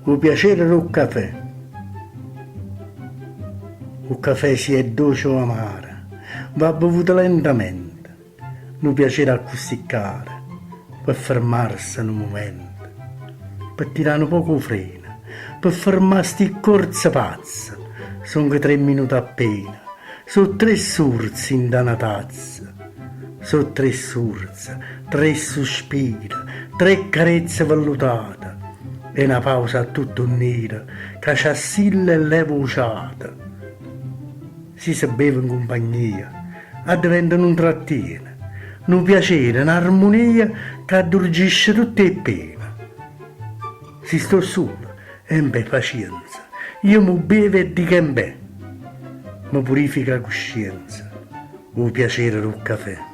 'O piacere d' 'o cafè. O cafè si è doce o amaro, va bevuto lentamente, nu piacere accussì caro, pe fermarse nu mumento, pe tirà nu poco 'o freno, pe fermà sti corze pazze, songo tre minute appena, so' tre surze 'int'a na tazza, so' tre surze, tre suspire, tre carezze vellutate e na pausa a tutto 'o nniro ca ce assilla e leva 'o ciato. Si se beve 'ncumpagnia, addeventa nu 'ntrattiene, nu piacere, n'armunia ca addurgisce tutt' 'e ppene. Si sto sulo, embè pacienza, io m' 'o bevo e dico embè, me purifica 'a cuscienza 'o piacere d' 'o cafè.